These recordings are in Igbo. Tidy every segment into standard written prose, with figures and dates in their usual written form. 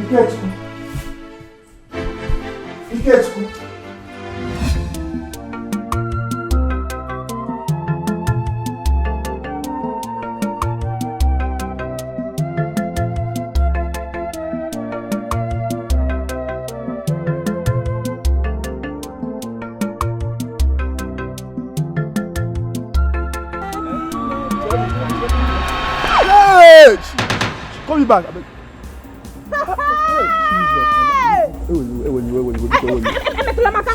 Ikechukwu. Ikechukwu. Hey! Call me back.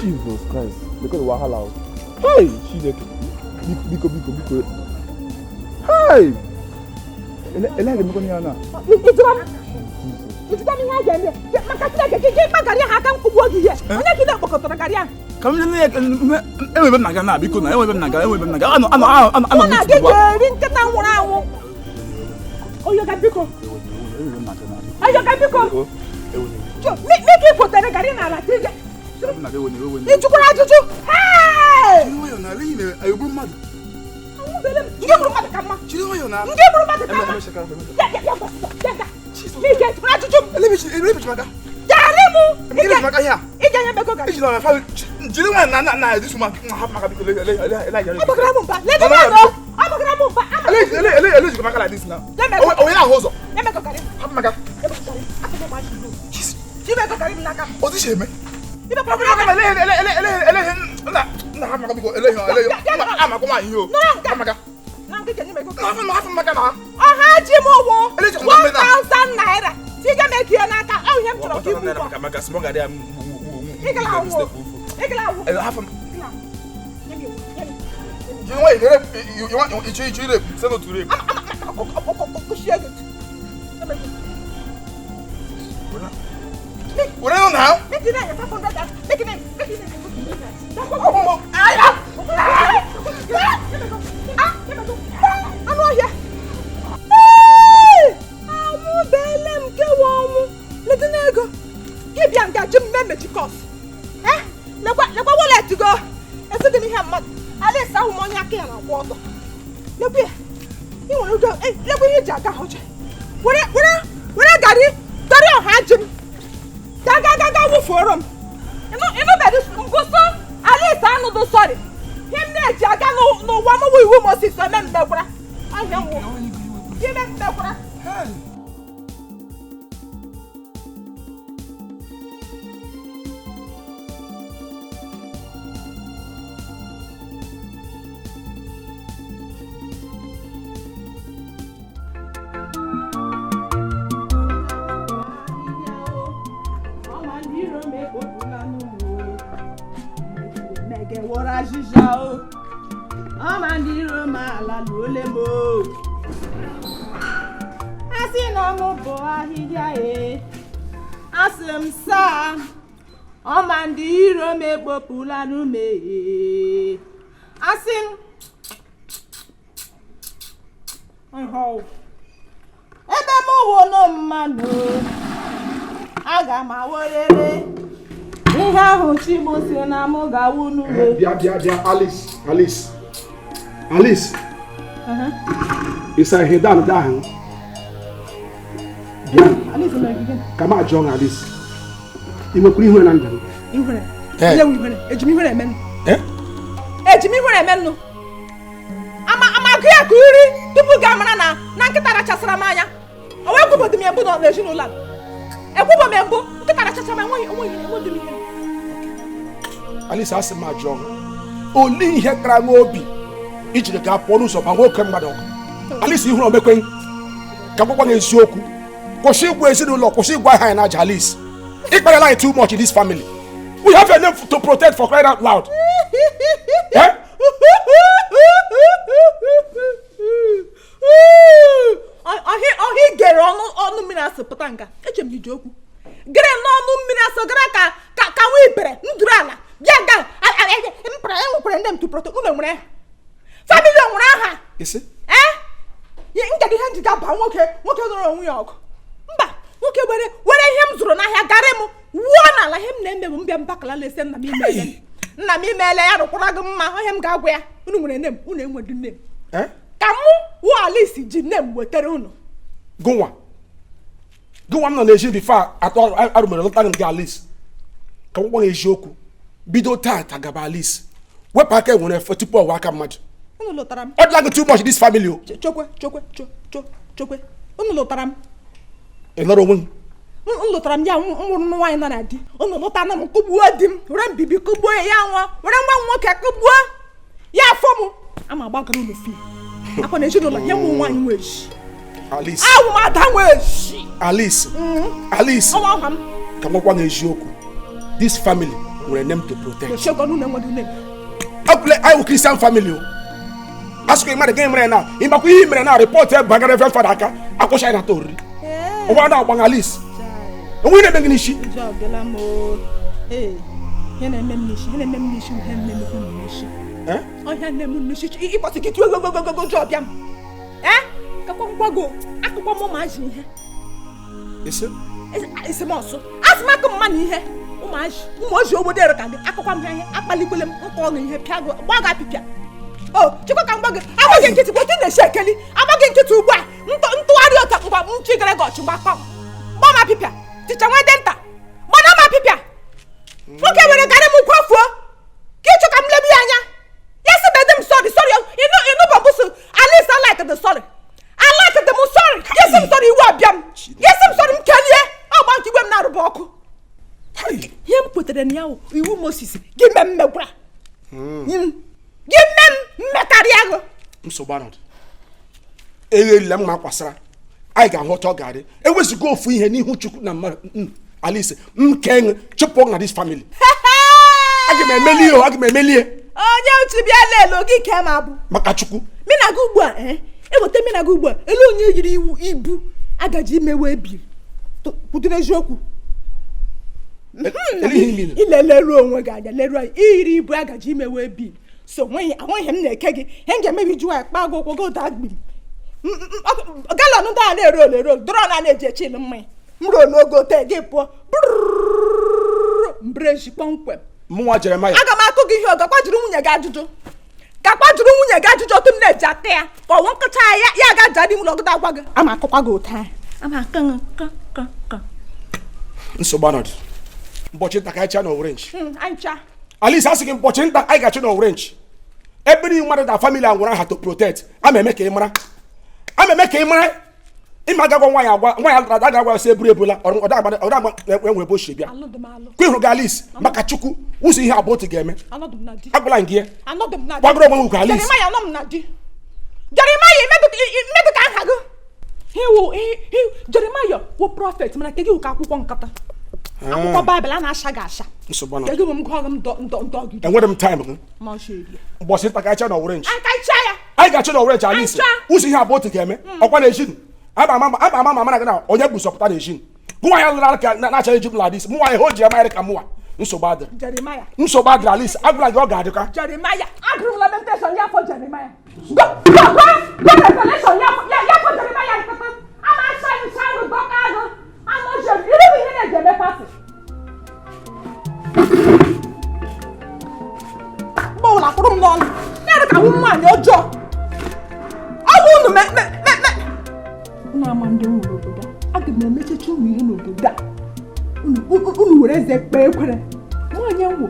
Jesus Christ. Look at the wahala. Hey, Chineke. Biko, biko, biko. Hey! Ele ga emekọ ya na. Ijụta m ihe a ga-eme. Maka Chineke, gị gbagarị ha aka mkpụgbu oge ihe. Onye gị na-ekpokọtara garị ahụ? Ka m nye enwebe m na-aga na biko na enwebe m na-aga enwebe m na-aga anọ anọ anọ anọ. Mụ na gị ga-eri nkịta nwụrụ anwụ. Oyoga biko. Oyoga biko. Mike kwotere garị n'ala tije. Ị jụkwara ajụjụ. Ndị gburu mmadụ ka mma. Ndị gburu mmadụ ka mma. Mike jụkwara ajụjụ m. Garị mụ. Ị ga-enye m ego garị. Ọ gbagara m mba. Leta m azụ. Ọ gbagara m mba. Nye m ego garị. Nye m ego garị. Ọha ji m ụgwọ 1000 naira. Tiga m ego ya n'aka. Ọ ihe m chọrọ ka ị bụ ụgwọ. Ịgala awụ. Anụ ọhịa. Anwụbeele m kewa ọnwụ. Leta n'ego. Gị bịa nga ji m memechi kọs. Lekwa wallet go. Esi dị n'ihe mmadụ. Alaeze ahụ m onye aka ya na-akwụ ọtọ. Lekwa ya. Ị nwere ụjọ. Lekwa ihe iji aga ọcha. Were garị ọha Ajị m ga ga ga ga wụfuoro m. Ịnụbeghị ngụsọ Alice anụdụ sorry. Ihe m na-eji aga n'ụwa m wụ iwu Moses eme mmekwara. Ọhịa nwụ. Ime mmekwara. Megeworo azịza o ọma ndị iro m ala luole m o asị na mụ bụ ahịhịa e asị m saa ọma ndị iro m ekpopụla n'ume e asị m ebe m wụnụ mmanụ aga m awụrịrị ihe ahụ chi m si na mụ ga-awụ n'uwe. Bịa bịa bịa Alice Alice Alice ịsa ihe dan da ahụ bịa ka m ajụọ gị Alice ị nwekwara ihere na ndụ m? Ihere? Eji m ihere eme nnu. Eji m ihere eme nnu. Ama ama gụ ya ka uri tupu gị amara na na nkịta rachasara m anya. O wee kwubodo m ya mbụ n'ezinụlọ a. Ekwubo m ya mbụ nkịta rachasara m enweghị enweghị enweghị m ihere. Alice asị m ajụọ gị olee ihe kara m obi ijiri gaa pụọ n'ụzọ ba nwoke mmadụ ọgụ Alice ihure omekwe ka m gwakwa gị eziokwu kwụsị ịgwa ezinụlọ kwụsị ịgwa ha na aja Alice ịkparịla anyị too much in this family. We have a name to protect for crying out loud. Eh? Ọhịa gere ọnụ ọnụ mmiri asị pụta nga eche m iji okwu gere n'ọnụ mmiri asị gara ka ka ka nwa ibere nduru ala bịa nga mpara enwekwara ndị m tụpụrụtụ unu nwere family nwere aha ee nkedu ihe njika baa nwoke nwoke nọrọ onwe ya ọgụ mba nwoke were were ihe m zụrụ n'ahịa garị m wuo n'ala ihe m na-eme bụ mbịa mbakala na-ese nna m imeele nna m imeele ya rụkwara gị mma ihe m ga-agwa ya unu nwere nne m unu enwedu nne m ka mụ wụ Alice ji nne m wetara unu gụnwa gụnwa m nọ n'ezi before atọ arụmere lọta gị Alice ka m gwa gị eziokwu bido taata gaba Alice wepụ aka enwere efe tupu ọwa aka mmadụ unu lụtara m ọ dịla gị too much this family o chokwe chokwe chokwe unu lụtara m ị lọrọ onwe m m lụtara m ya nwụrụ nwaanyị nọ na di unu lụtara m kụgbuo di m were mbibi kụgbuo ya nwa were nwa m nwoke kụgbuo ya afọ m ama agbagara unu fi akwa na ezinụlọ nye m nwaanyị nwe eji Alice awụ m ada nwe eji Alice Alice ọnwa ọha m ka m gwakwa gị eziokwu this family nwere name to protect I wụ Christian family o asụkwa mmadụ gịnị mere na ịmakwa ihe mere na report ya bagara Reverend Father aka akwụsị anyị nata oriri ụwa na-agba Alice onwe na-eme gị n'isi ọhịa nne m n'isi ịkpọsị gị tụọ gogogogogo jọ bịa m ee kakwa ngwago akụkọ m ụmụazị ihe isi m ọsụ asị m akụ mma na ihe ụmụazị ụmụazị obodo ere ka gị akụkọ m ha ihe akpalikwele m nkọ ọṅụ ihe pịa gị gba gị apịpịa o chekwa ka m gwa gị agba gị nkịtị kwetị na-esi ekeli agba gị nkịtị ugbu a ntụgharị ụta ngwa m chigara gị ọchị gbakọ gba m apịpịa ticha nwa dị nta gbana m apịpịa nwoke were garị m kwafuo ka ịchọ ka m lebu ya anya ya sị bedị m sorry sorry ịnụbọ mbụsụ Alice I like the sorry I like the m sorry ya sị m sorry iwu abịa m ya sị m sorry m kelie ọgba nke igwe m na-arụba ọkụ ihe m kwetere na ya iwu Moses gị mee mmegwara gị mee m mmekarịa gị nsogbu anọdụ egherila m ma kwasara anyị ga-ahụ ọtọ ga-adị ewezụga ofu ihe n'ihu Chukwu na mmadụ Alice m kee chụpụ na this family aga m emeli o aga m emeli onye uchi bịa lelo gị ke ma bụ maka Chukwu mina gị ugbu a eweta mina gị ugbu a elu onye yiri iwu ibu agaji imewe ebiri kwudo eziokwu ileleru onwe gị anya leruo anya iyiri ibu agaji imewe ebiri so nweghị m na-eke gị ihe m ga-emebi jụọ ya kpaa gị ụkwụ gị ụda gbiri galọn ndị a na-ere ole ere dọrọ na na-eji echil mmanya m ruo n'ogo tee gị pụọ mbreji kpọmkwem mụnwa Jeremaya aga m akụ gị ihe gakwa jụrụ nwunye gị ajụjụ gakwa jụrụ nwunye gị ajụjụ otu m na-eji aka ya ka ọnwụ nkụcha ya ya ga-aja dị ụlọ gụda agwa gị ama akụkwa gị ụta ama aka ka ka ka Nsogbu anọdụ. Mbọchị nta ka anyị chaa na Orange. Anyị chaa. Alice, asị gị mbọchị nta anyị ga-achị na Orange. Ebe niile mmadụ na family a nwere aha to protect. Ama eme ka ị mara. Ama eme ka ị mara. Ịma agagwa nwaanyị agwa nwaanyị ada agwa sị eburu ebula ọ da agba enwe ebe o si bịa. Anọdụ m alụ. Kwa ịhụrụ gị Alice, maka Chukwu, ụzọ ihe abụọ otu ga-eme. Anọdụ m na di. Agwala m gị ya. Anọdụ m na di. Gbagoro onwe m ugwu, Alice. Jeremaya, anọ m na di. Jeremaya, imedu ka aha gị. Jeremaya wụ prophet, mana nke gị wụ ka akwụkwọ nkata. Akwụkwọ Baịbụl a na-asha gị asha. Nsogbu anọdụ. Nke gị bụ m gụọ gị m ndọ ndọ ndọ gị. Enwere m time gị. Ma ọ shi erie. Mbọchị nta ka anyị chaa na Orange. Aka ịcha ya. Anyị ga-achọ na Orange, Alice. Anyị Ụzọ ihe abụọ otu ga-eme. Ọkwa na ejin. Ama ama ama mara gị na onye bụ zọpụta na ejin. Gụ nwaanyị lụrụ aka na-achọ eji m la Alice. Mụ nwaanyị ha o ji amarị ka mụnwa. Nsogbu adịrị. Jeremaya. Nsogbu adịrị, Alice. Agwala gị ọ ga-adịkwa. Jeremaya. Agụrụ m Lamentation ya afọ Jeremaya. Go go go go Revelation ya ya ya afọ Jeremaya nkịtị. Ama acha ncha ahụ dọka ahụ. Ama Jeremaya. Ire bụ ihe na-eji eme pati. Mgbe ọbụla kwụrụ m n'ọnụ. Na-ere ka nwụ nwaanyị ọjọọ. Ọ bụ unu me me me me. Unu ama ndị m nwere obodo a. Aga m emechacha unu ihe n'obodo a. Unu were eze kpee ekwere. Nwaanyị nwụ.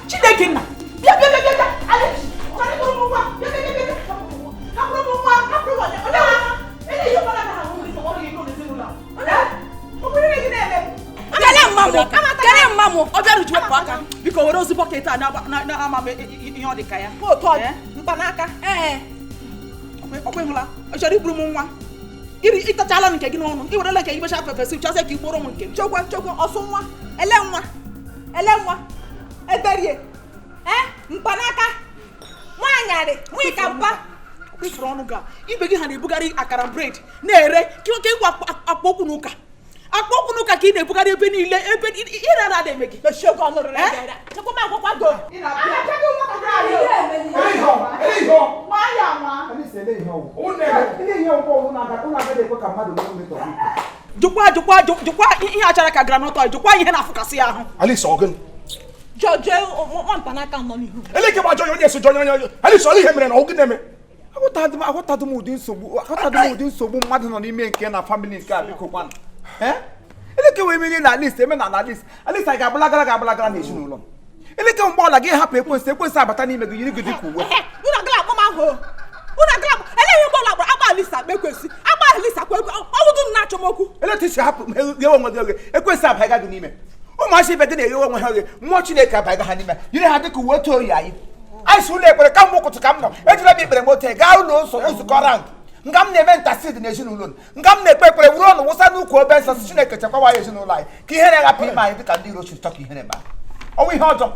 Chineke nna, bịa bịa bịa bịa, Alex, chọrọ ịkpọrọ m nwa, bịa bịa bịa bịa, hapụrụ m nwa, hapụrụ m onye, onye nwa, ele ihe ọbụla na-ahụ Kele mma mụ, ọ bịara uju wepụ aka. Biko were ozi bọket a na-ama m ihe ọ dị ka ya. Mkpanaka. Ee. Ọkwa ịhụla, ọ chọrọ igburu m nwa. Ịtachala nke gị n'ọnụ, i werela nke gị mecha fefesi, chọzie ka i gboro m nke m. Chokwa chokwa ọsụ nwa, ele nwa, ele nwa, eberie, mkpanaka, nwaanyarị, nwika mpa. Kwesịrị ọnụ ga ibe gị ha na-ebugharị akara bred na-ere ka ịgwa akpa okwu n'ụka. Akpa okwu n'ụka ka ị na-ebugharị ebe niile ebe ihe na-ada eme gị. Mechie oge ọnụ rere ebe chekwa m agwakwa go. Jụkwa jụkwa jụkwa ihe achara ka granọt oil, jụkwa ihe na-afụkasị ya ahụ. Alice, ọ gịnị? Jọjọ nwa mkpanaka nọ n'ihu. Eleke m ajọ onye esi jọ onye onye. Alice, ọ ihe mere na ọ gịnị na-eme? Aghọtadị m ụdị nsogbu mmadụ nọ n'ime nke na family nke a, biko kwanụ. Eleke wee mere na Alice eme na Alice Alice anyị ga-agbalagara ga-agbalagara n'ezinụlọ m. Eleke mgbe ọla gị hapụ ekwensu ekwensu abata n'ime gị yiri gị dịka uwe. Unu agala akpọ m ahụ. Unu agala akpọ eleghị mgbe ọla agbara agba Alice akpa ekwensu agba Alice akpa ekwensu ọwụdụ m na-achọ m okwu. Eleke si hapụ ghewe onwe gị oghe ekwensu abaiga gị n'ime. Ụmụazị ibe gị na-eghewe onwe ha oghe mmụọ Chineke abaiga ha n'ime yiri ha dịka uwe otu oyi anyị. Anyị si ụlọ ekpere kamgbe ụtụtụ ka m nọ ejila m ikpere m ote gaa ụlọ nsọ nzukọ rank nga m na-eme ntasid n'ezinụlọ m nga m na-ekpe ekpere wuru ọnụ wụsa n'ukwu obe nsọ si Chineke chekwawa ya ezinụlọ anyị ka ihere ghapụ ime anyị dịka ndị iro chiri chọ ka ihere eme anyị. Ọnwụ ihe ọjọọ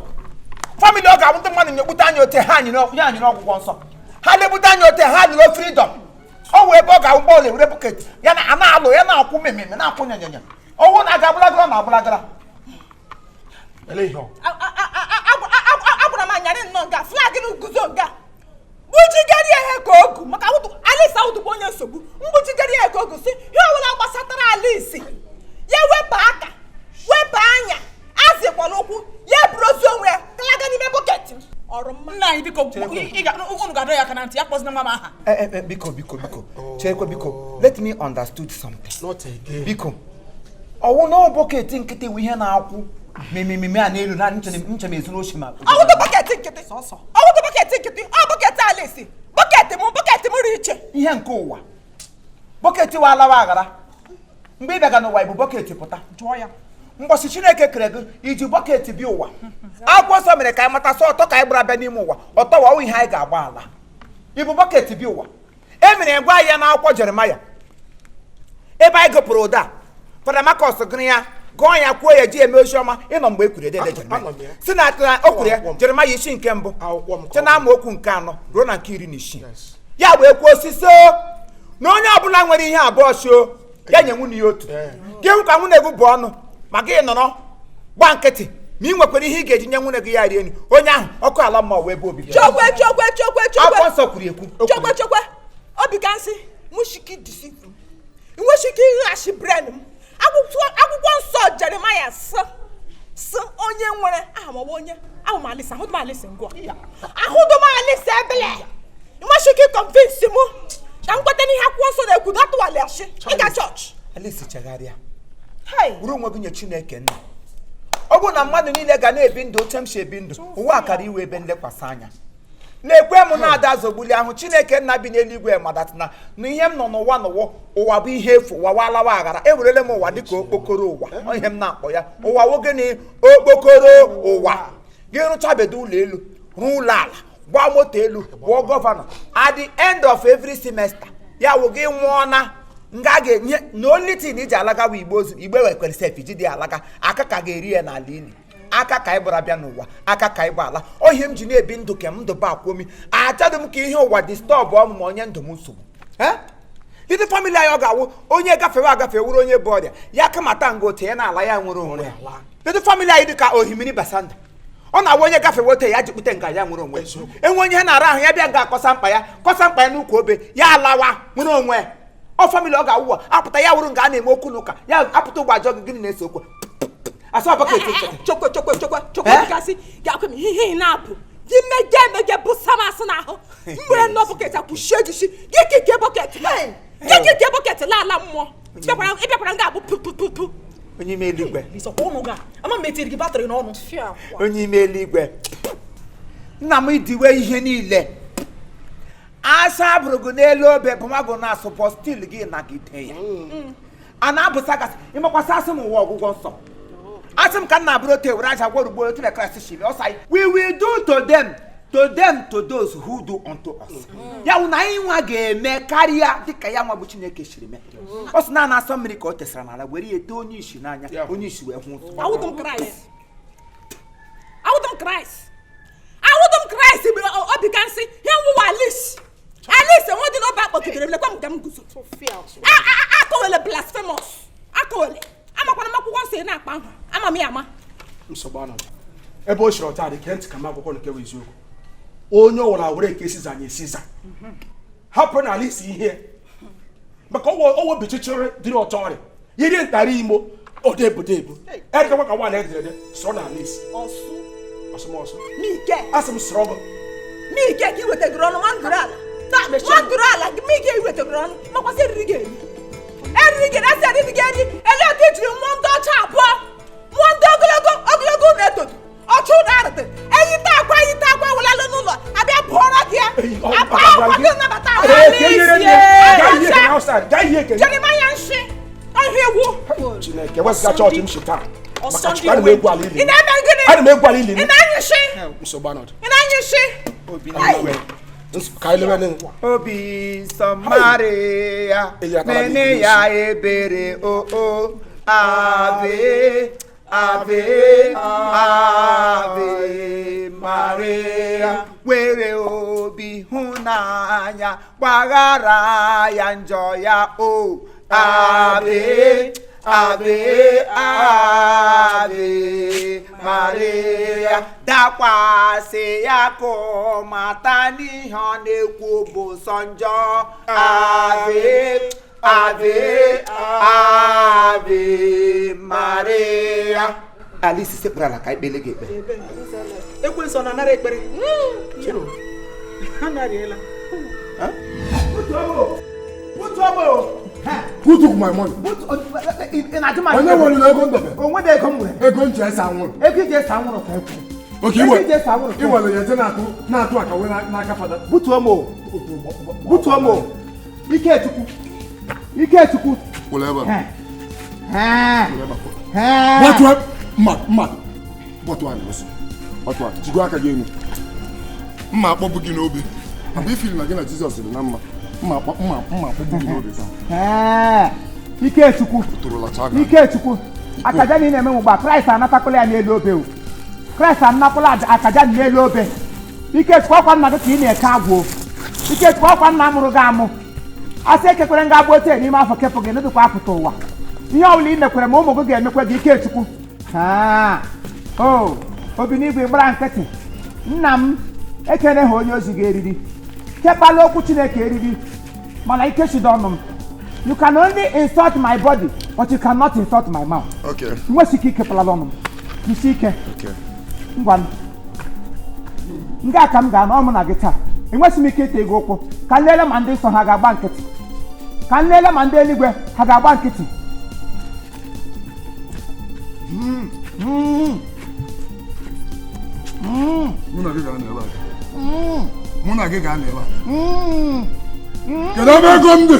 famili ọ ga-abụ ndị mmadụ na-egbute anya ote ha anyị nye anyị n'ọgwụgwọ nsọ ha na-egbute anya ote ha nụrụ fridọm ọ wụ ebe ọ ga-awụ bọọlụ ewere buket ya na na-alụ ya na-akwụ mmemme na-akwụ nyanyanya ọnwụ na-aga agbụlagara na agbụlagara. Agwara m anyarị nnọọ nga flag guzo nga mgbujigere ihe ka ogu maka Alice awụdụkwa onye nsogbu mgbujigere ihe ka ogu si ihe ọbụla gbasatara Alice ya wepụ aka wepụ anya azịkwala ụkwụ ya eburu ozu onwe ya kalaga n'ime bọket m. Ọrụ mma nna anyị biko unu ga-adọ ya aka na ntị ya kpọzina nwa m aha. Biko biko biko cherekwe biko let me understood something. Not again. Biko ọwụ na bọket nkịtị wụ ihe na-akwụ mmemme a n'elu na nche m ezuru ochi ma ọwụdụ bọket nkịtị sọsọ ọwụdụ bọket nkịtị ọ bọket Alice bọket m rị iche ihe nke ụwa bọket wa alawa aghara mgbe ị bịaga n'ụwa ibu bọket pụta jụọ ya mgbọsị Chineke kere gị iji bọket bịa ụwa akwụkwọ nsọ mere ka anyị mata sọ ọtọ ka anyị gbara bịa n'ime ụwa ọtọ wa ihe anyị ga-agba ala ibu bọket bịa ụwa e mere gwa ya n'akwụkwọ Jeremaya ebe anyị gụpụrụ ụda Fada Marcus gụrụ ya gụọ ya kwuo ya ji eme ozi ọma ịnọ mgbe e kwuru edede Jeremaya si na o kwuru ya Jeremaya isi nke mbụ site na amaokwu nke 4 ruo na nke 16 ya wee kwuo osisi na onye ọbụla nwere ihe abụọ sio ya nye nwunye ya otu gị hụ ka nwunye gị bụ ọnụ ma gị nọrọ gba nkịtị Ma ị nwekwara ihe ị ga-eji nye nwunye gị ya rie nri, onye ahụ ọkụ ala mma wee ebe obibi. Chokwe, chokwe, chokwe, chokwe. Akwụkwọ nsọ kwuru ekwu. Chokwe, chokwe. Obi ka nsị nwechike deceive m, nwechike ịghachi brain m. Akwụkwọ nsọ Jeremaya sị sị onye nwere aha ma ọ bụ onye ahụ m Alisa, ahụdụ m Alisa ngwa, ahụdụ m Alisa ebele. Nwechike convince m ka m kweta n'ihe akwụkwọ nsọ na-ekwu na atụwali ashị ịga chọọchị. Alice, chegharịa. Hey! Were onwe gị nye Chineke nna. Ọ bụrụ na mmadụ niile ga na-ebi ndụ otu m si ebi ndụ, ụwa akara iwe ebe nlekwasị anya na-ekwe m na-ada zogbuli ahụ. Chineke nna bi n'eluigwe madatina na ihe m nọ n'ụwa n'ụwa, ụwa bụ ihe efu, ụwa walawa aghara. Ewerele m ụwa dịka okpokoro ụwa. Ọ ihe m na-akpọ ya ụwa wogene okpokoro ụwa. Gị rụchabedo ụlọ elu, rụọ ụlọ ala, gbaa moto elu, gbụọ governor. At the end of every semester, ya wụ gị nwụọ na nga a ga-enye na only thing iji alagawa igbe ozu, igbe wekwere sef iji dị alaga aka ka ga-eri ya n'ala ili aka ka ị gbara bịa n'ụwa, aka ka ị gba ala. Ohe m ji na-ebi ndụ ka m ndụ bụ akwomi. Achadị m ka ihe ụwa disturb ọmụ ma onye ndụ m nsogbu. Ndị family anyị, ọ ga-awụ onye gafewe agafe wuru onye bụ ọrịa ya kamata nga otu ya n'ala ya nwere onwe ya. Ndị family anyị dị ka ohimiri basanda, ọ na-awụ onye gafewe ote ya jikpute nga ya nwere onwe. Enwe onye ha na-ara ahụ, ya bịa nga akọsa mkpa ya, kọsa mkpa ya n'ukwu obe ya, alawa nwere onwe ya. Ọ family ọ ga-awụ apụta ya wụrụ nga a na-eme okwu n'ụka, ya apụta ụgbọ ajọ gị, gịnị na-ese okwu asọ bucket? Chokwe, chokwe, chokwe, chokwe. Eh? Gasị ga-akwa m ihe ị na-apụ gị mege emege bụ samasị n'ahụ m were nọ bucket akwụchie gị shi gị kike bucket gị kike bucket laala mmụọ. Ịbịakwara nga abụ pupupupu. Onye ime eluigwe. Lisa, kwa ụnụ ga ama m etiri gị battery n'ọnụ. Onye ime eluigwe, nna m, idiwe ihe niile asa bụrụ gị n'elu obe bụ magụ na asụpọ stil gị nagide ya a na-abụsa gasị ịmakwasị asị m ụwa ọgwụgwọ nsọ asị m ka m na-abụrụ otu ewere aja gwọrọ ugbo otu na Kraịst shiri ọsọ anyị, we will do to them, to them, to those who do unto us. Ya wụ na anyị nwa ga-eme karịa dịka ya nwa bụ Chineke shiri mee. Ọ sị na a na-asọ mmiri ka o tesara n'ala were ya ete onye isi n'anya, onye isi wee hụ ụzọ. Awụdụ m Kraịst, awụdụ m Kraịst, awụdụ m Kraịst. Mgbe obi ka nsị ihe nwụwa Alice, Alice enwe dị n'obe akpọgidere m, lekwa m ka m guzo. Akọwele blasphemous, akọwele amakwana m akwụkwọ nsọ ị na-akpa ahụ, ama m ya ama. Nsogbu anọdụ ebe o siri ọta dị kee ntị ka m akwụkwọ nke bụ eziokwu. Onye ọwụla were nke siza nye siza, hapụ n'ala isi ihe maka ọwọ bichichiri dịrị ọtọ ọrịa yiri ntara imo odebudebu erikwa ka nwaanyị ederede sọrọ n'ala isi. Ọsụ. Ọsụmọsụ. Mike. Asị m sọrọ gị. Mike ka ị wetagoro ọnụ nwandụrụ ala, nwandụrụ ala gị. Mike, ị wetagoro ọnụ makwasị eriri gị eri, eriri gị asị eriri gị eri. Ele otu i jiri mmụọ ndị ọcha abụọ, mmụọ ndị ogologo ogologo na etoto ọchụ na arịtị eyite akwa, eyite akwa welalụ n'ụlọ abịa bụọrọ gị ya akwa akwa gị nabata. Ee, ka enyere nne, gaa ihe ekene outside, gaa ihe ekene. Jeremaya nshi ọhịa ewu. Chineke wezụga chọọchị m shi taa Ọsọ maka ndị Chukwu, ana m egwu ala ili Ị m. na-eme gịnị? Ana m egwu ala ili Ị m. na-anyụ shi? Nsogbu anọdụ. Ị na-anyụ shi? Obi n'igwe. Ka anyị lewe nụ. Obi nsọ Maria. Eyi akara mene n'ihu. Ya ebere o o Ave, Ave, Ave Maria, were obi hụnanya gbaghara ya njọ ya o Ave, Ave, Ave Maria, dakwasị ya ka ọ mata n'ihe ọ na-ekwu bụ sọ njọ. Ave, Ave, Ave Maria. Alice, sekpụrụ ala ka ekpele gị ekpere. Ekwensu ọ na-anara ekpere? Ha narịela. Who took my money? Onye nwere ego ndebe? Onwe dị ego m nwere. Ego m ji ese anwụrụ. Ego iji ese anwụrụ ka ekwu. Oke Ego iwe. iji ese anwụrụ ka I were ya je na-atụ na-atụ akawe n'aka fada. Butuo m o, butuo m o. Ikechukwu, Ikechukwu. Were ebe a. Ee. Were ebe a. Ee. Gbatuo mma mma. Gbatuo anyị ọsọ. Gbatuo anyị. Jigo aka gị elu. Mma akpọbụ gị n'obi. Mgbe ifili na gị na Jizọs dị na mma. Mma akpọ mma mma akpọbụ gị n'obi taa. Ee. Ikechukwu. Tụrụla chaa gị. Ikechukwu, akaja na ị na-eme mgbe a, Kraịst anatakwala ya n'elu obe o. Kraịst anakwala akaja n'elu obe. Ikechukwu, ọkwa nna gị ka ị na-eke agwụ o. Ikechukwu, ọkwa nna mụrụ gị amụ. Asị ekekwere nga agba ote n'ime afọ kepụ gị nụdụkwa apụta ụwa. Ihe ọbụla ị mekwere ma ụmụ gị ga-emekwe gị, Ikechukwu. Aa, O obi n'igwe gbara nkịtị. Nna m ekele ha onye ozi gị eriri kepala okwu Chineke eriri, mana ike chido ọnụ m. You can only insult my body, but you cannot insult my mouth. Okay. Nwesi ike ikepalala ọnụ m. Jisi ike. Okay. Ngwa, nga ka m ga-anọ mụ na gị taa. Enwesị m ike ite ego ụkwụ ka m lele ma ndị nsọ ha ga-agba nkịtị, ka m lele ma ndị eluigwe ha ga-agba nkịtị. Mụ na gị ga-anọ ebe a. Mụ na gị ga-anọ ebe a. Kedu ebe ego m dị?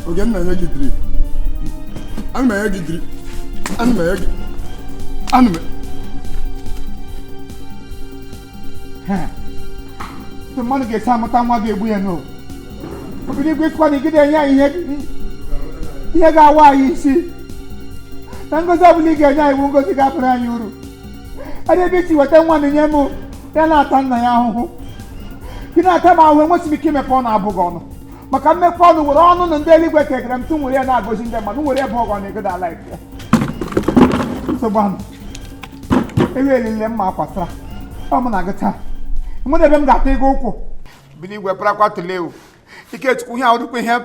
Oge m na-enye gị drip. Ana m enye gị drip. Ana m enye gị. Ana m. Ndị mmadụ ga-esi amụta nwa ga-egbu ya n'o. Obido igwe ịsịkwa na igide enye anyị ihe ga-awa anyị isi. Na ngozi ọbụla ị ga-enye anyị bụ ngozi ga-abara anyị uru. Adị ebe isi weta nwa na nye m ya na-ata nna ya ahụhụ. Gị na-ata m ahụhụ, enwesị m ike imepe ọnụ abụghị ọnụ. Maka mmepe ọnụ were ọnụ na ndị eluigwe kekere m tụ nwere ya na-agọzi ndị mmadụ nwere ebe ọgọ na egodo ala ike. Nsogbu anụ. Ewu elile mma akwasara. Ọ mụ na gị taa. Mụ na ebe m ga-ata ego ụkwụ. Bi n'igwe parakwa tụlee o. Ikechukwu, ihe ahụdịkwa ihe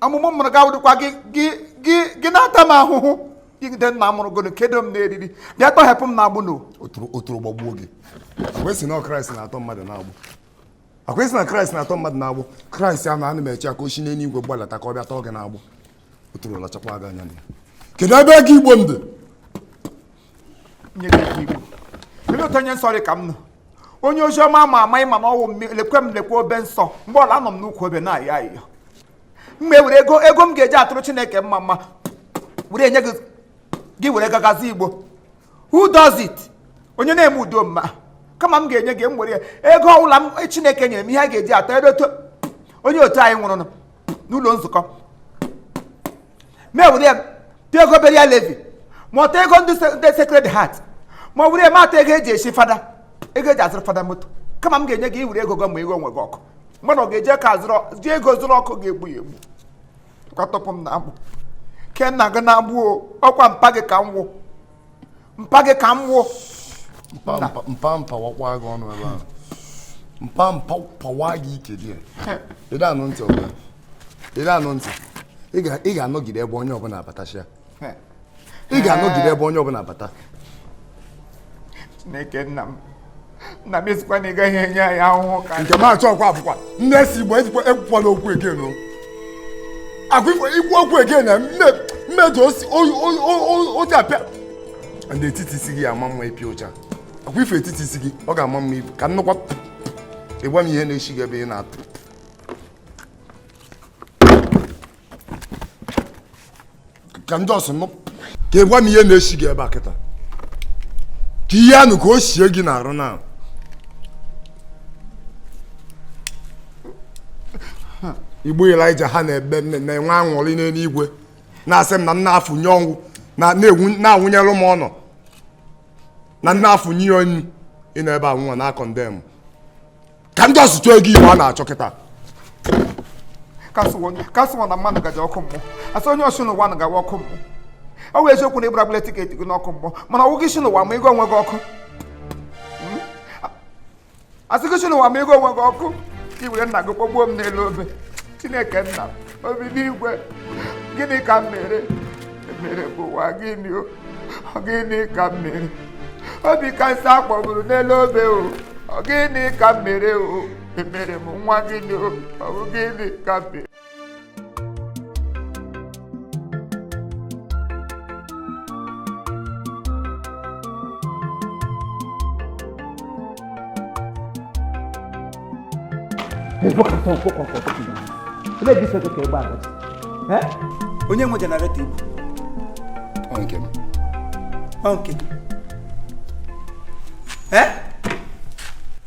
ọmụmụ mụrụ gị awụdịkwa gị gị gị gị na-ata m ahụhụ. Gide nna mụrụ gị kedo m n'eriri bịa tọhepụ m n'agbụ n'o. Otoro gbagbuo gị. Akwesị na Kraịst na-atọ mmadụ n'agbụ. Akwesị na Kraịst na-atọ mmadụ n'agbụ. Kraịst ahụ ana m eche ka o si n'eluigwe gbadata ka ọ bịa tọọ gị n'agbụ. Otoro lachakwa gị anya na ya. Kedu ebe ego Igbo m dị? Nye gị ego Igbo. Kedu otu onye nsọ dị ka m nọ? Onye ozi ọma ama ama ịma na ọwụ m lekwe m lekwe obe nsọ mgbe ọla anọ m n'ukwu obe na-ayọ ayọ. M were ego m ga-eji atụrụ Chineke mma mma were enye gị gị were gagazi Igbo. Who does it? Onye na-eme udo mma kama m ga-enye gị m were ego ọbụla m Chineke nyere m ihe a ga-eji atọ edoto onye otu anyị nwụrụ n'ụlọ nzukọ ma ewere ya tụọ ego burial levy ma ọtọ ego ndị Sacred Heart ma ọ were eme atọ ego eji esi fada ego eji azụrụ fada moto kama m ga-enye gị iwere ego gị ma ego onwe gị ọkụ mmadụ ọ ga-eje ka ji ego zụrụ ọkụ ga-egbu ya egbu kwatọpụ m na agbụ ke nna gị na-agbụ ọkwa mpa gị ka m wụ mpa gị ka m wụ mpa mpa wakwa gị ọnụ ebe ahụ mpa mpa pawa gị ike dị ịda anụ ntị ọbụla ịda anụ ntị ị ga-anọgide ebe onye ọbụla abatachia ị ga-anọgide ebe onye ọbụla abata. Chineke nna m nna m esikwa na ị gaghị enye anyị ahụhụ ka nke m achọ ọkwa abụkwa ndị esi Igbo ekwukwana okwu egen o akwa ikwu okwu egen na mmedu oji apịa n'etiti isi gị ama mma ịpịa ụcha akwa ife etiti isi gị ọ ga-ama mma ibu ka nnukwu ịgwa m ihe na-eshi gị ebe ị na-atụ ka ndị ọsọ nụ ka ịgwa m ihe na-eshi gị ebe a kịta ka ihe anụ ka o sie gị n'arụ na Igbo Elijah ha na-ebe na-enwe aṅụrị n'eluigwe na-asị m na m na-afụnye ọnwụ na-awụnyelụ m ọnọ na nna afụnye ya onyu ị nọ ebe a nwa na kọndem ka ndị ọsụtụ ego Igbo a na-achọ kịta kasịwọ na mmadụ gaji ọkụ mmụọ asị onye ọsụ n'ụwa na gawa ọkụ mmụọ ọ wụ eziokwu na ịgbara gbule tiketi gị n'ọkụ mmụọ mana ọwụ gị si n'ụwa ma ego onwe gị ọkụ asị gị si n'ụwa ma ego onwe gị ọkụ i were nna gị kpọgbuo m n'elu obe. Chineke nna obi n'igwe gịnị ka m mere mere bụ ụwa gịnị o gịnị ka m mere obi ka nsọ akpọgburu n'elu obe o gịnị ka m mere o emere m nwa gịnị o ọ bụ gịnị ka m mere. Onye nwe jenareto ibu? Nke m. Nke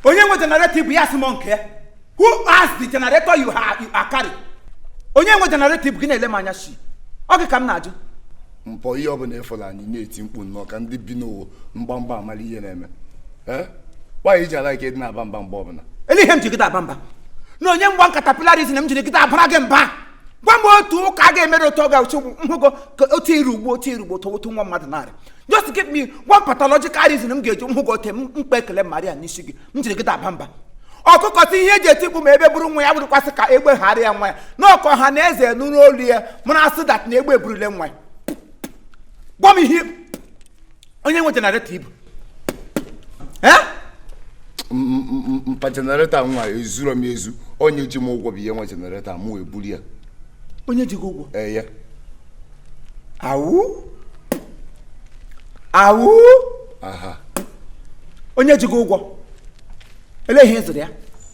onye nwe jenareto ibu ya sị m nke who has the generator you are carrying? Onye nwe jenareto ibu gị na-ele m anya shi ọ gị ka m na-ajụ. Mpọ ihe ọbụla ịfụla anyị na-eti mkpu nnọọ ka ndị bi n'ụwa mgbamgba amala ihe na-eme. Nwaanyị iji ala ike dị na-aba mba mgbe ọbụla. Ele ihe m ji gịda aba mba na onye mgba nkata pilarizm m jiri gịda abara gị mba Gwa m otu ụka ga-emere otu ọ ga-achụ nhụgo ka otu iri ugbo otu iri ugbo otu nwa mmadụ narị. Just give me one pathological reason m ga-eji nhụgo ote m mkpa ekele Maria n'isi gị m jiri gị daba mba. Ọkụkọ sị ihe eji etikpu ma ebe buru nwa ya bụrụkwasị ka egbe ghara ya nwa ya na ọkọ ha na eze nụrụ olu ya mara asị that na egbe eburule nwa ya. Gwa m ihe onye nwe generator ibu. Mpa generator nwa ezuru m ezu, onye ji m ụgwọ bụ ihe nwe generator mụ eburu ya. Onye ji gị ụgwọ? Ee ya. Awụ? Awụ? Aha. Onye ji gị ụgwọ? Elee ihe ị zụrụ ya?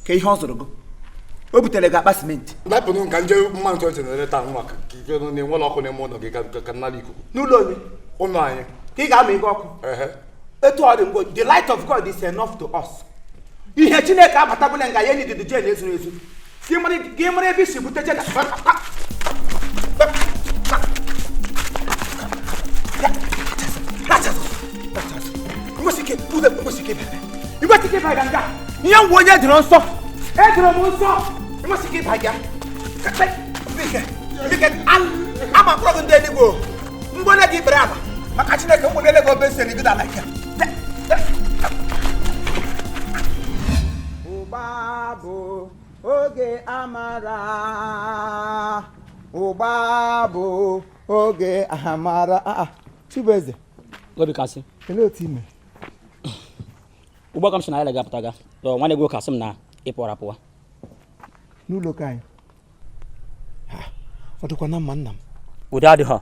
Ka ihe ọ zụrụ gị? O butere gị akpa simenti. Napụnụ ka nje mma ntọ generator nwa ka na-enwere ọkụ n'ime ụlọ gị ka nnara ikuku. N'ụlọ onye? Ụlọ anyị. Ka ị ga-ama ego ọkụ. Etu ọ dị mgbe the light of God is enough to us. Ihe Chineke abatabụla nga ya enyi jen ezuru ezu. Gị mara ebe isi bute jen. Ihe ngwa onye dịrọ nsọ. Edoro m nsọ. Enwesị ike ịba gị. Ama mkpụrụ gị ndị eluigwe. Mgbone gị bere ala. Maka Chineke mgbone gị obe nsọ gị ala ike. Ụgba bụ oge amara. Ụgba bụ oge amara. Chibueze. Obi kasị. Kelee otu ime. Ugbo ka m si na ya ga-apụta ga. Nwanne gị nwoke asị m na ị pụrụ apụwa. N'ụlọ ka anyị. Ọ dịkwa na mma nna m. Udo adịghọ.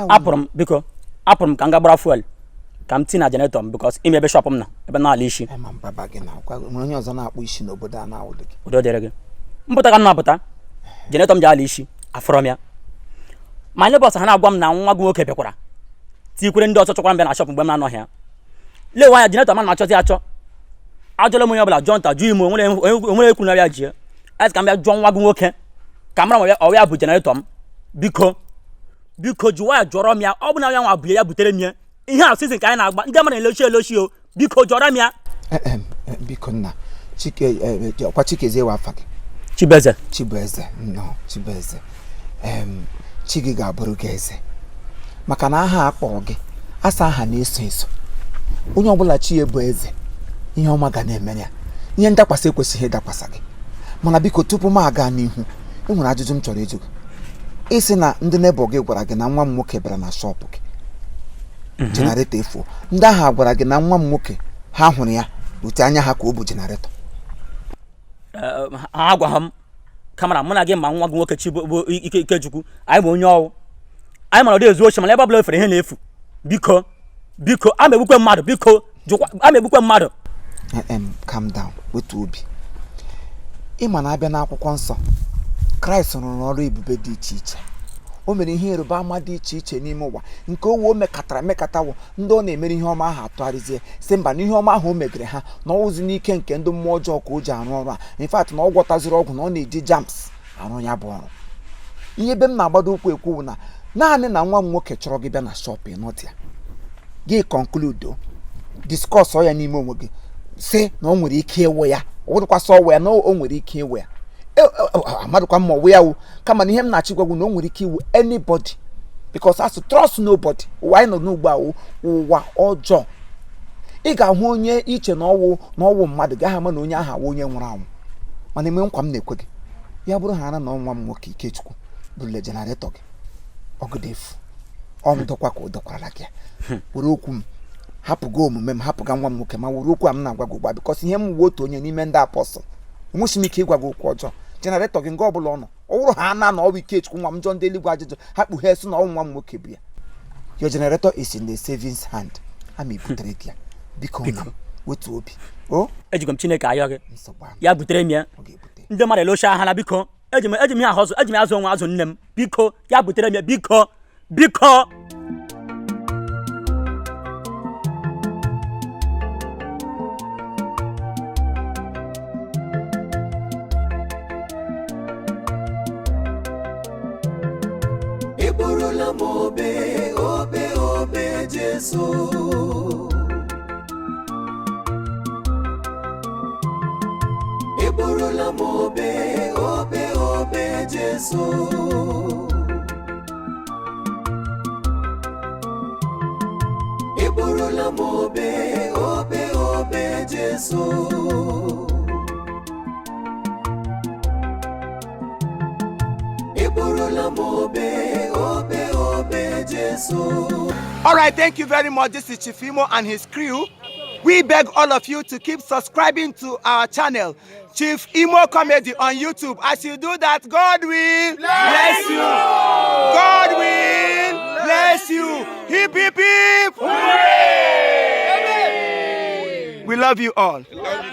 Apụrụ m biko, apụrụ m ka m ga gbara fuel ka m tinye na generator m because ime ebe shop m nọ ebe na-ala isi. Ama m baba gị na nwere onye ọzọ na-akpụ isi n'obodo a na-awụdị gị. Udo dịrị gị. Mpụta ka m na-apụta, generator m ji ala isi, afọrọ m ya. Ma ndị bọs ha na-agwa m na nwa gị nwoke bịakwara tikwere ndị ọzọ chọkwara m bịa na shop mgbe m na-anọghị ya. Lewe anya generator m na-achọzi achọ. Ajụla m onye ọbụla jụọ nta jụọ ime onwere ekwu na ya jie. Asị ka m bịa jụọ nwa gị nwoke ka m mara ma ọ ya bụ generator m. Biko biko jụwa ya jụọrọ m ya, ọ bụ na ya nwa bụ ya butere m ya. Ihe a season ka anyị na-agba ndị mmadụ na-elochi elochi o, biko jụọrọ m ya. Biko nna, Chike ọkwa Chikezie wa afa gị? Chibueze. Chibueze, nnọọ Chibueze. Chi gị ga-abụrụ gị eze. Maka na aha a kpọrọ gị, asa aha na-eso eso. Onye ọbụla chi ya bụ eze, ihe ọma ga na-emere ya. Ihe ndakwasị ekwesịghị ịdakwasa gị. Mana biko tupu m aga n'ihu, e nwere ajụjụ m chọrọ ịjụ gị. Ị sị na ndị nebo gị gwara gị na nwa m nwoke bịara na shọpụ gị. Generator efuo. Ndị ahụ gwara gị na nwa m nwoke ha hụrụ ya otu anya ha ka ọ bụ generator. Ha gwa m kamara mụ na gị ma nwa gị nwoke Chibu Ikechukwu anyị bụ onye ọwụ. Anyị mara ọ dị ezu ochi mana ebe ọbụla efere ihe na-efu. Biko biko a ma egbukwe mmadụ, biko jụkwa a ma egbukwe mmadụ. Calm down, wetu obi. Ị ma na abịa n'akwụkwọ nsọ, Kraịst rụrụ ọrụ ebube dị iche iche. O mere ihe ịrịba ama dị iche iche n'ime ụwa nke owe o mekatara emekatawo ndị ọ na-emere ihe ọma ahụ atụgharịzie sị mba na ihe ọma ahụ o megere ha na ọwụzi n'ike nke ndị mmụọ ọjọọ ka o ji arụ ọrụ a. In fact na ọ gwọtaziri ọgwụ na ọ na-eji jams arụ ya bụ ọrụ. Ihe ebe m na-agbado ụkwụ ekwu na naanị na nwa m nwoke chọrọ gị bịa na shop ịnọdụ ya gị conclude discuss ya n'ime onwe gị sị na o nwere ike ịwụ ya, ọ bụrụkwasị ọwụ ya na o nwere ike ịwụ ya. Amadụkwa mma ọwụ ya wụ, kama na ihe m na-achịgwa gị na o nwere ike iwu anybody because as trust nobody. Ụwa anyị nọ n'ugbu a ụwa ọjọọ. Ị ga-ahụ onye iche na ọwụ mmadụ gaghị ama na onye ahụ awụ onye nwụrụ anwụ. Mana eme nkwa m na-ekwe gị, ya bụrụ ha ara na nwa m nwoke Ikechukwu bụrụle generator gị ọgụdefu ọ m dọkwa ka ọ dọkwarala gị. Were okwu m hapụga omume m, hapụga nwa m nwoke, ma were okwu a m na-agwa gị ugbu a because ihe m wuo otu onye n'ime ndị apọstụl enweghị m ike ịgwa gị okwu ọjọọ. Generator gị nga ọbụla ọ nọ, ọ wụrụ ha na na ọwụ Ikechukwu nwa m jụọ ndị eluigwe ajụjụ ha kpughee sị na ọnwụ nwa m nwoke bụ ya. Your generator is in the savings hand. Ama ebutere gị ya. Biko na wetu obi. O ejikwa m Chineke ayọ gị ya butere m ya. Ndị mmadụ elochi aha na biko eji m ihe ahụ ọzọ, eji m azụ onwe azụ nne m, biko ya butere m ya, biko biko. Eburula m obe obe obe Jesu. Eburula m obe obe obe Jesu. Eburula m obe, obe, obe Jesu. Eburula m obe, obe, obe Jesu. All right, thank you very much. This is Chief Imo and his crew. We beg all of you to keep subscribing to our channel, Chief Imo Comedy on YouTube. As you do that, God will bless you. God will bless you. Hip, hip, hip. Hooray! We love you all.